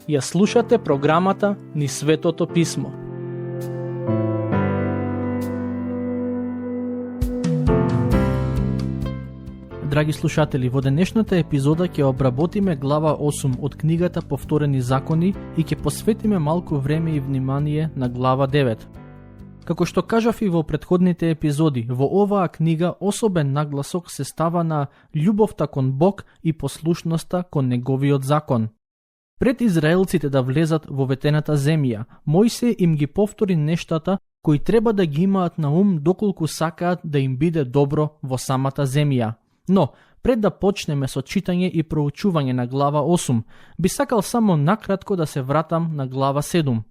Ја слушате програмата Низ Светото Писмо. Драги слушатели, во денешната епизода ќе обработиме глава 8 од книгата Повторени закони и ќе посветиме малку време и внимание на глава 9. Како што кажав и во претходните епизоди, во оваа книга особен нагласок се става на љубовта кон Бог и послушноста кон неговиот закон. Пред израелците да влезат во ветената земја, Мојсей им ги повтори нештата кои треба да ги имаат на ум доколку сакаат да им биде добро во самата земја. Но, пред да почнеме со читање и проучување на глава 8, би сакал само накратко да се вратам на глава 7.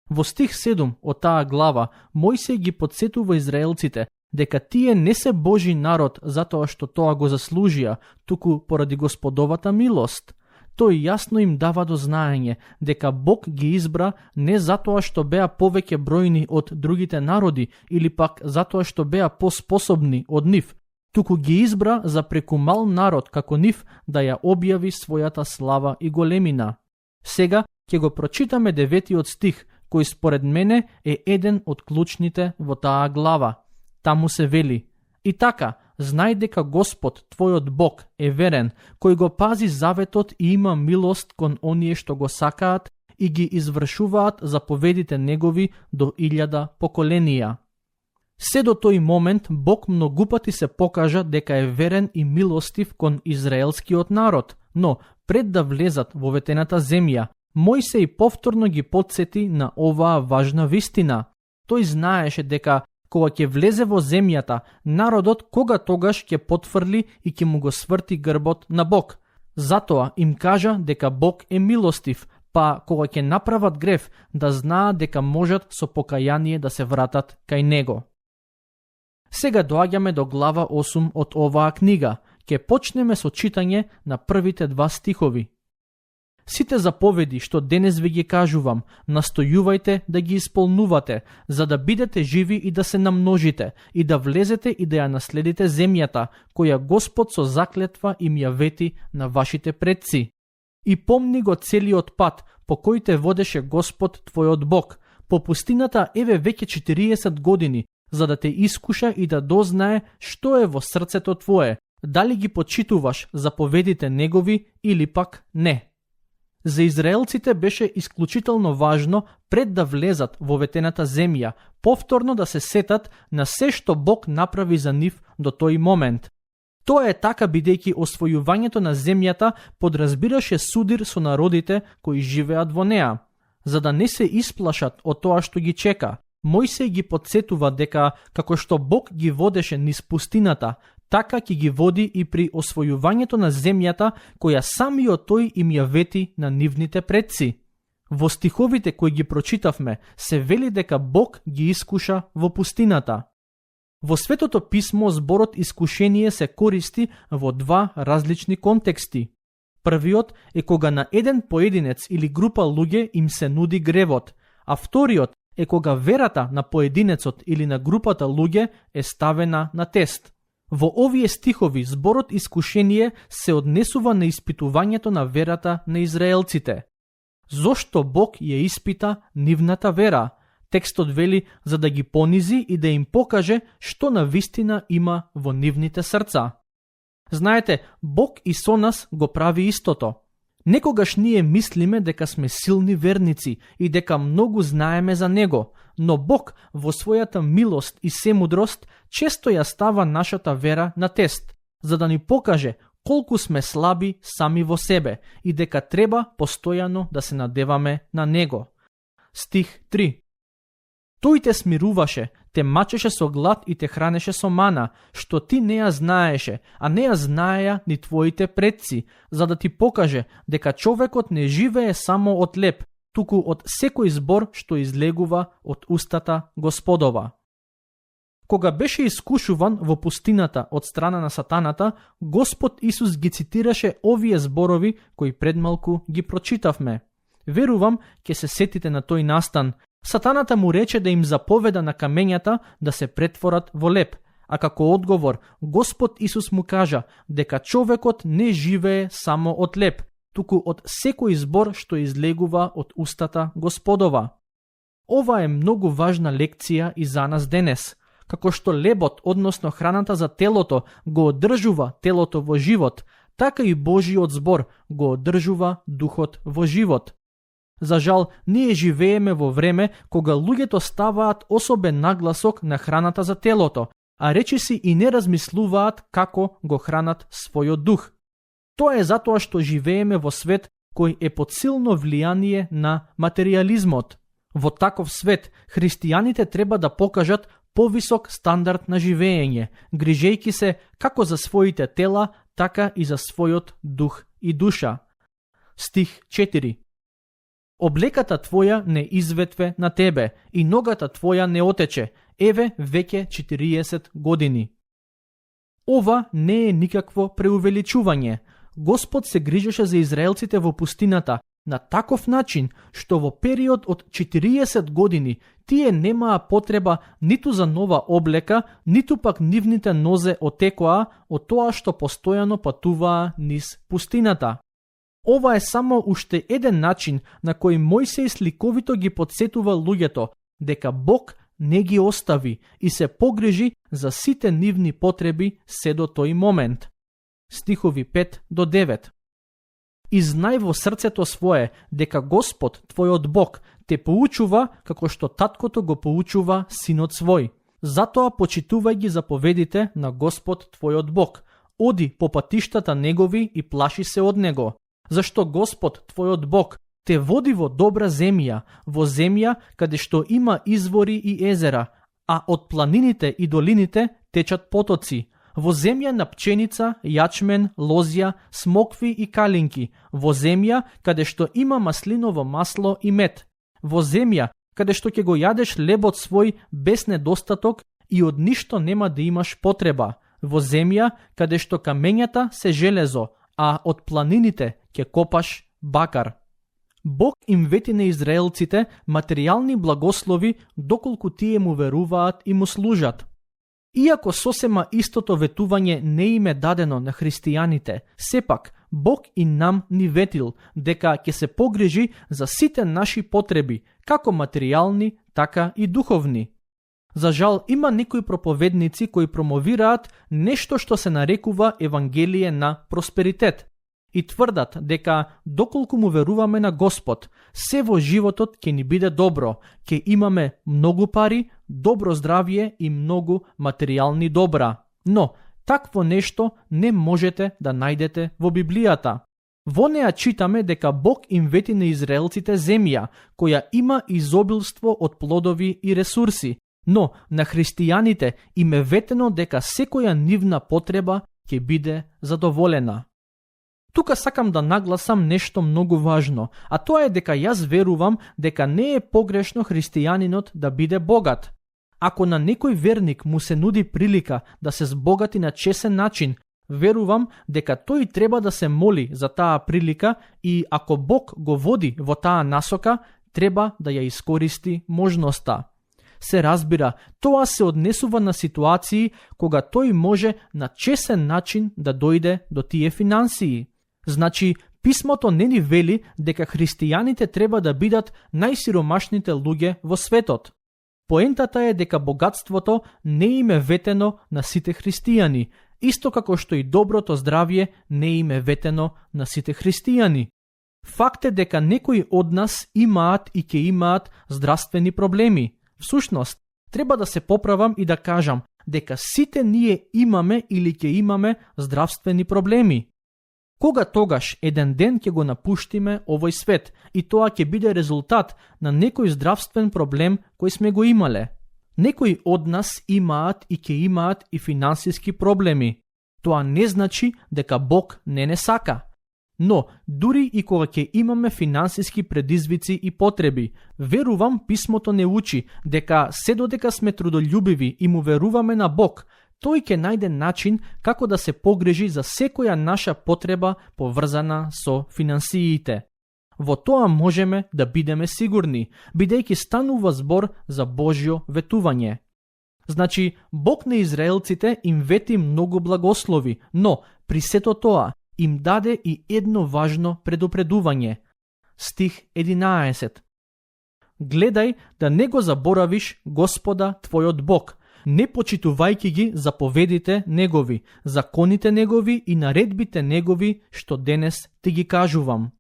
Во стих 7 од таа глава, Мојсей ги подсетува израелците дека тие не се Божи народ затоа што тоа го заслужија, туку поради Господовата милост. Тој јасно им дава до знаење дека Бог ги избра не затоа што беа повеќе бројни од другите народи или пак затоа што беа поспособни од нив, туку ги избра за преку мал народ како нив да ја објави својата слава и големина. Сега ќе го прочитаме 9-тиот стих, кој според мене е еден од клучните во таа глава. Таму се вели: "И така, знај дека Господ, твојот Бог, е верен, кој го пази заветот и има милост кон оние што го сакаат и ги извршуваат заповедите негови до 1000 поколенија." Се до тој момент Бог многупати се покажа дека е верен и милостив кон израелскиот народ, но пред да влезат во ветената земја, Мојсей повторно ги потсети на оваа важна вистина. Тој знаеше дека кога ќе влезе во земјата, народот кога тогаш ќе потфрли и ќе му го сврти грбот на Бог. Затоа им кажа дека Бог е милостив, па кога ќе направат грев, да знаат дека можат со покаяние да се вратат кај него. Сега доаѓаме до глава 8 од оваа книга. Ќе почнеме со читање на првите 2 стихови. "Сите заповеди што денес ви ги кажувам, настојувајте да ги исполнувате, за да бидете живи и да се намножите, и да влезете и да ја наследите земјата, која Господ со заклетва им ја вети на вашите предци. И помни го целиот пат по кој те водеше Господ твојот Бог, по пустината еве веќе 40 години, за да те искуша и да дознае што е во срцето твое, дали ги почитуваш заповедите негови или пак не." За израелците беше исклучително важно пред да влезат во ветената земја, повторно да се сетат на се што Бог направи за нив до тој момент. Тоа е така бидејќи освојувањето на земјата подразбираше судир со народите кои живеат во неа. За да не се исплашат од тоа што ги чека, Мојсей ги подсетува дека како што Бог ги водеше низ пустината, така ќе ги води и при освојувањето на земјата која самиот тој им ја вети на нивните предци. Во стиховите кои ги прочитавме се вели дека Бог ги искуша во пустината. Во Светото Писмо зборот искушение се користи во 2 различни контексти. Првиот е кога на еден поединец или група луѓе им се нуди гревот, а вториот е кога верата на поединецот или на групата луѓе е ставена на тест. Во овие стихови зборот искушение се однесува на испитувањето на верата на израелците. Зошто Бог ја испита нивната вера? Текстот вели за да ги понизи и да им покаже што на вистина има во нивните срца. Знаете, Бог и со нас го прави истото. Некогаш ние мислиме дека сме силни верници и дека многу знаеме за Него, но Бог во својата милост и семудрост често ја става нашата вера на тест, за да ни покаже колку сме слаби сами во себе и дека треба постојано да се надеваме на Него. Стих 3. Тој те смируваше, те мачеше со глад и те хранеше со мана, што ти не ја знаеше, а не ја знаеја ни твоите предци, за да ти покаже дека човекот не живее само од леп, туку од секој збор што излегува од устата Господова. Кога беше искушуван во пустината од страна на сатаната, Господ Исус ги цитираше овие зборови кои предмалку ги прочитавме. Верувам, ќе се сетите на тој настан. Сатаната му рече да им заповеда на камењата да се претворат во леп, А како одговор, Господ Исус му кажа дека човекот не живее само од леб, туку од секој збор што излегува од устата Господова. Ова е многу важна лекција и за нас денес. Како што лебот, односно храната за телото, го одржува телото во живот, така и Божиот збор го одржува духот во живот. За жал, ние живееме во време кога луѓето ставаат особен нагласок на храната за телото, а речиси и не размислуваат како го хранат својот дух. Тоа е затоа што живееме во свет кој е под силно влијание на материјализмот. Во таков свет, христијаните треба да покажат повисок стандард на живење, грижејки се како за своите тела, така и за својот дух и душа. Стих 4. Облеката твоја не изветве на тебе и ногата твоја не отече, еве веќе 40 години. Ова не е никакво преувеличување. Господ се грижеше за израелците во пустината на таков начин што во период од 40 години тие немаа потреба ниту за нова облека, ниту пак нивните нозе отекоа од тоа што постојано патуваа низ пустината. Ова е само уште еден начин на кој Мојсеј сликовито ги подсетува луѓето дека Бог не ги остави и се погрижи за сите нивни потреби се до тој момент. Стихови 5 до 9. И знај во срцето свое дека Господ, твојот Бог, те поучува како што таткото го поучува синот свој. Затоа почитувај ги заповедите на Господ, твојот Бог. Оди по патиштата негови и плаши се од него. Зашто Господ, твојот Бог, те води во добра земја, во земја каде што има извори и езера, а од планините и долините течат потоци, во земја на пченица, јачмен, лозја, смокви и калинки, во земја каде што има маслиново масло и мед, во земја каде што ќе го јадеш лебот свој без недостаток и од ништо нема да имаш потреба, во земја каде што камењата се железо, а од планините ќе копаш бакар. Бог им вети на израелците материјални благослови доколку тие му веруваат и му служат. Иако сосема истото ветување не им е дадено на христијаните, сепак Бог и нам ни ветил дека ќе се погрижи за сите наши потреби, како материјални, така и духовни. За жал, има некои проповедници кои промовираат нешто што се нарекува евангелие на просперитет и тврдат дека доколку му веруваме на Господ, се во животот ќе ни биде добро, ќе имаме многу пари, добро здравје и многу материјални добра. Но, такво нешто не можете да најдете во Библијата. Во неа читаме дека Бог им вети на израелците земја, која има изобилство од плодови и ресурси, но на христијаните им е ветено дека секоја нивна потреба ќе биде задоволена. Тука сакам да нагласам нешто многу важно, а тоа е дека јас верувам дека не е погрешно христијанинот да биде богат. Ако на некој верник му се нуди прилика да се збогати на чесен начин, верувам дека тој треба да се моли за таа прилика и ако Бог го води во таа насока, треба да ја искористи можноста. Се разбира, тоа се однесува на ситуации кога тој може на чесен начин да дојде до тие финансии. Значи, писмото не ни вели дека христијаните треба да бидат најсиромашните луѓе во светот. Поентата е дека богатството не им е ветено на сите христијани, исто како што и доброто здравје не им е ветено на сите христијани. Факт е дека некои од нас имаат и ќе имаат здравствени проблеми. Всушност, треба да се поправам и да кажам дека сите ние имаме или ќе имаме здравствени проблеми. Кога тогаш еден ден ќе го напуштиме овој свет и тоа ќе биде резултат на некој здравствен проблем кој сме го имале. Некои од нас имаат и ќе имаат и финансиски проблеми. Тоа не значи дека Бог не сака. Но, дури и кога ќе имаме финансиски предизвици и потреби, верувам писмото не учи дека се додека сме трудолюбиви и му веруваме на Бог, тој ќе најде начин како да се погрижи за секоја наша потреба поврзана со финансиите. Во тоа можеме да бидеме сигурни, бидејќи станува збор за Божјо ветување. Значи, Бог на израелците им вети многу благослови, но при сето тоа им даде и едно важно предупредување. Стих 11. Гледај да не го заборавиш Господа твојот Бог, не почитувајќи ги заповедите Негови, законите Негови и наредбите Негови, што денес ти ги кажувам.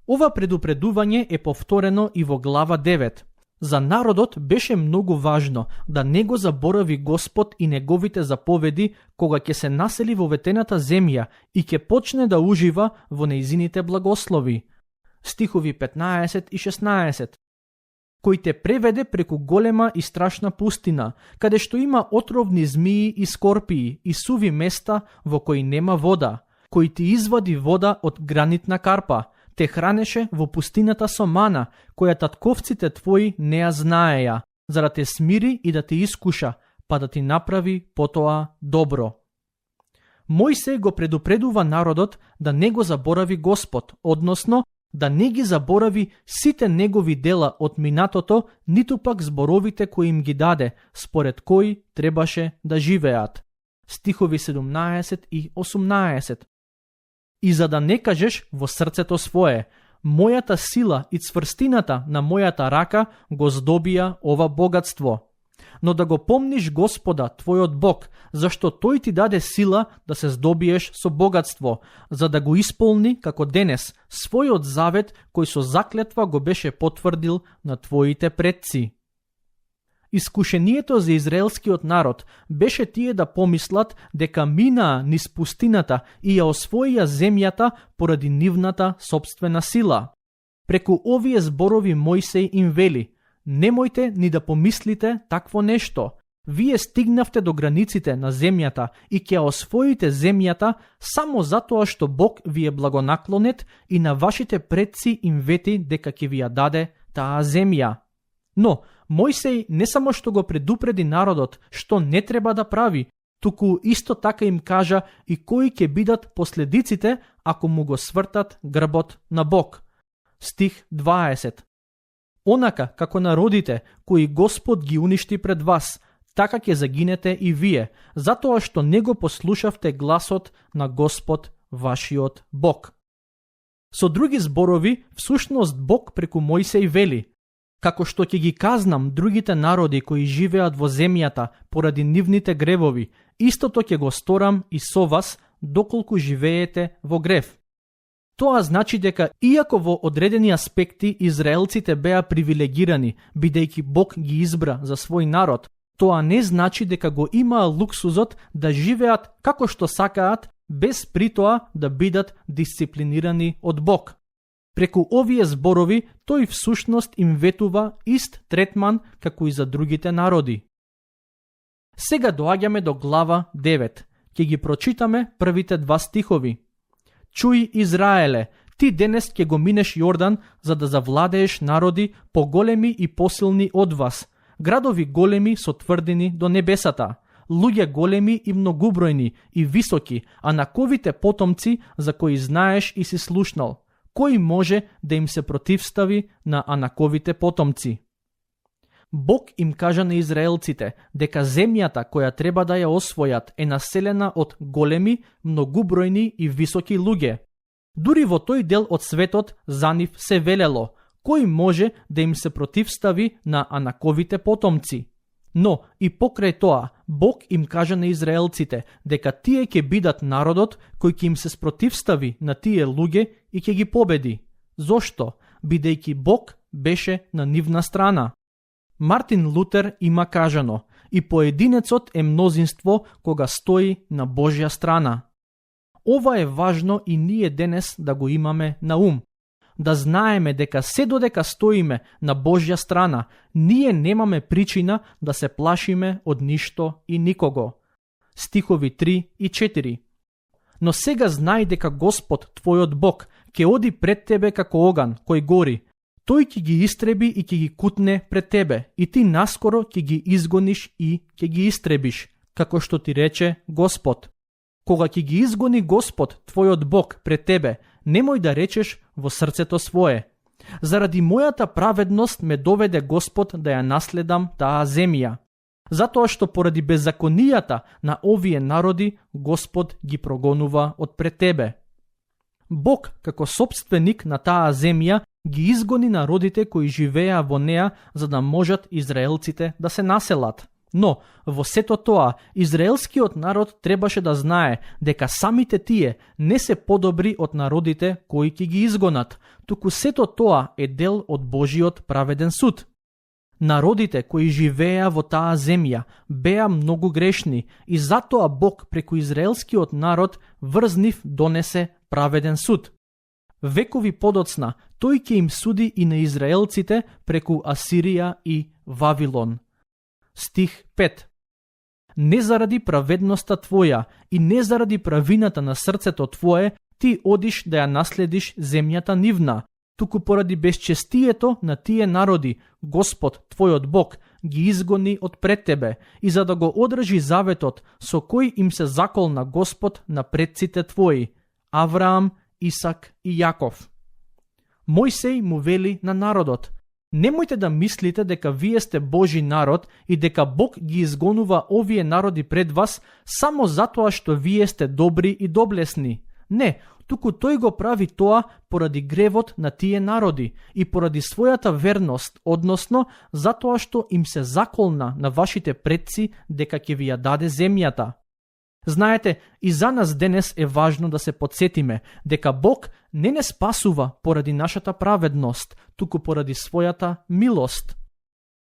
Ова предупредување е повторено и во глава 9. За народот беше многу важно да не го заборави Господ и Неговите заповеди кога ќе се насели во ветената земја и ќе почне да ужива во нејзините благослови. Стихови 15 и 16. Кој те преведе преку голема и страшна пустина, каде што има отровни змии и скорпии и суви места во кои нема вода, кој ти извади вода од гранитна карпа, те хранеше во пустината со мана, која татковците твои не ја знаеја, за да те смири и да те искуша, па да ти направи потоа добро. Мојсей го предупредува народот да не го заборави Господ, односно да не ги заборави сите негови дела од минатото, ниту пак зборовите кои им ги даде, според кои требаше да живеат. Стихови 17 и 18. И за да не кажеш во срцето свое, мојата сила и цврстината на мојата рака го здобија ова богатство. Но да го помниш Господа, твојот Бог, зашто Тој ти даде сила да се здобиеш со богатство, за да го исполни, како денес, својот завет кој со заклетва го беше потврдил на твоите предци. Искушението за израелскиот народ беше тие да помислат дека минаа низ пустината и ја освоија земјата поради нивната собствена сила. Преку овие зборови Мојсей им вели: немојте ни да помислите такво нешто. Вие стигнавте до границите на земјата и ќе освоите земјата само затоа што Бог ви е благонаклонет и на вашите предци им вети дека ќе ви ја даде таа земја. Но Мојсей не само што го предупреди народот што не треба да прави, туку исто така им кажа и кои ќе бидат последиците ако му го свртат грбот на Бог. Стих 20. Онака како народите кои Господ ги уништи пред вас, така ќе загинете и вие, затоа што не го послушавте гласот на Господ вашиот Бог. Со други зборови, всушност Бог преку Мојсей вели: како што ќе ги казнам другите народи кои живеат во земјата поради нивните гревови, истото ќе го сторам и со вас, доколку живеете во грев. Тоа значи дека иако во одредени аспекти израелците беа привилегирани, бидејќи Бог ги избра за свој народ, тоа не значи дека го имаа луксузот да живеат како што сакаат, без притоа да бидат дисциплинирани од Бог. Преку овие зборови, тој всушност им ветува ист третман како и за другите народи. Сега доаѓаме до глава 9. Ќе ги прочитаме првите два стихови. Чуј, Израеле, ти денес ќе го минеш Јордан за да завладееш народи поголеми и посилни од вас, градови големи со тврдини до небесата, луѓе големи и многубројни и високи, а наковите потомци за кои знаеш и си слушнал. Кој може да им се противстави на Анаковите потомци? Бог им кажа на израелците дека земјата која треба да ја освојат е населена од големи, многубројни и високи луѓе. Дури во тој дел од светот за нив се велело: кој може да им се противстави на Анаковите потомци? Но и покрај тоа, Бог им кажа на израелците дека тие ќе бидат народот кој ќе им се спротивстави на тие луѓе и ќе ги победи. Зошто? Бидејќи Бог беше на нивна страна. Мартин Лутер има кажано: и поединецот е мнозинство кога стои на Божја страна. Ова е важно и ние денес да го имаме на ум. Да знаеме дека се додека стоиме на Божја страна, ние немаме причина да се плашиме од ништо и никого. Стихови 3 и 4. Но сега знај дека Господ, твојот Бог, ќе оди пред тебе како оган кој гори. Тој ќе ги истреби и ќе ги кутне пред тебе, и ти наскоро ќе ги изгониш и ќе ги истребиш, како што ти рече Господ. Кога ќе ги изгони Господ, твојот Бог, пред тебе, немој да речеш во срцето свое: заради мојата праведност ме доведе Господ да ја наследам таа земја. затоа што поради беззаконијата на овие народи Господ ги прогонува од пред тебе. Бог, како сопственик на таа земја, ги изгони народите кои живееа во неа за да можат израелците да се населат. Но, во сето тоа, израелскиот народ требаше да знае дека самите тие не се подобри од народите кои ќе ги изгонат, туку сето тоа е дел од Божиот праведен суд. Народите кои живееа во таа земја беа многу грешни и затоа Бог преку израелскиот народ врз нив донесе праведен суд. Векови подоцна тој ќе им суди и на израелците преку Асирија и Вавилон. Стих 5. Не заради праведноста твоја и не заради правината на срцето твое ти одиш да ја наследиш земјата нивна, туку поради безчестието на тие народи, Господ, твојот Бог, ги изгони од пред тебе и за да го одржи заветот со кој им се заколна Господ на предците твои, Авраам, Исак и Јаков. Мојсей му вели на народот: немојте да мислите дека вие сте Божи народ и дека Бог ги изгонува овие народи пред вас само затоа што вие сте добри и доблесни. Не, туку тој го прави тоа поради гревот на тие народи и поради својата верност, односно затоа што им се заколна на вашите предци дека ќе ви ја даде земјата. Знаете, и за нас денес е важно да се подсетиме дека Бог не спасува поради нашата праведност, туку поради својата милост.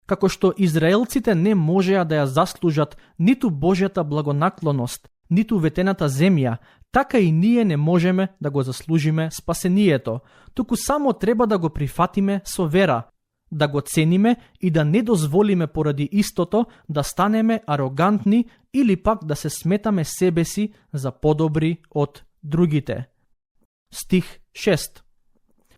Како што израелците не можеа да ја заслужат ниту Божјата благонаклоност, ниту ветената земја, така и ние не можеме да го заслужиме спасението, туку само треба да го прифатиме со вера, да го цениме и да не дозволиме поради истото да станеме арогантни или пак да се сметаме себе си за подобри од другите. Стих 6.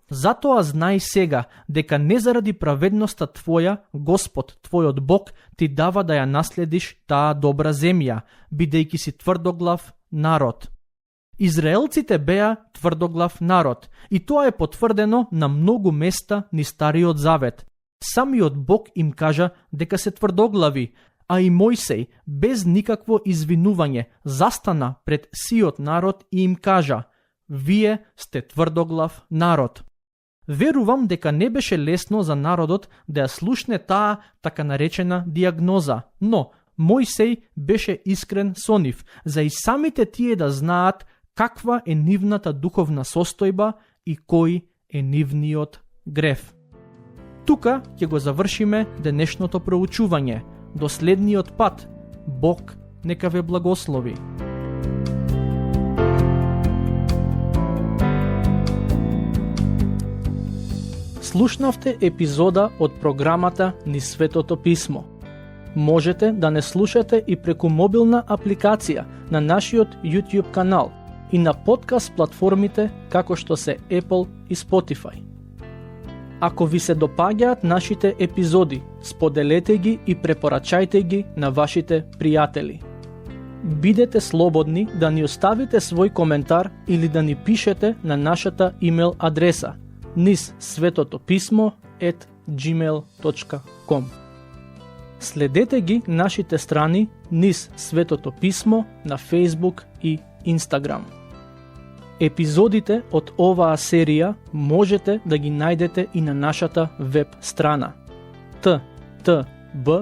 Затоа знај сега дека не заради праведноста твоја, Господ, твојот Бог, ти дава да ја наследиш таа добра земја, бидејќи си тврдоглав народ. Израелците беа тврдоглав народ и тоа е потврдено на многу места низ Стариот Завет. Самиот Бог им кажа дека се тврдоглави, а и Мојсей без никакво извинување застана пред сиот народ и им кажа: вие сте тврдоглав народ. Верувам дека не беше лесно за народот да ја слушне таа така наречена диагноза, но Мојсей беше искрен со нив, за и самите тие да знаат каква е нивната духовна состојба и кој е нивниот грев. Тука ќе го завршиме денешното проучување. До следниот пат, Бог нека ве благослови. Слушнавте епизода од програмата Низ Светото Писмо. Можете да не слушате и преку мобилна апликација на нашиот YouTube канал и на подкаст платформите како што се Apple и Spotify. Ако ви се допаѓаат нашите епизоди, споделете ги и препорачајте ги на вашите пријатели. Бидете слободни да ни оставите свој коментар или да ни пишете на нашата имейл адреса nizsvetotopисmo@gmail.com. Следете ги нашите страни Низ Светото Писмо на Facebook и Instagram. Епизодите од оваа серија можете да ги најдете и на нашата веб страна ttb.twr.org.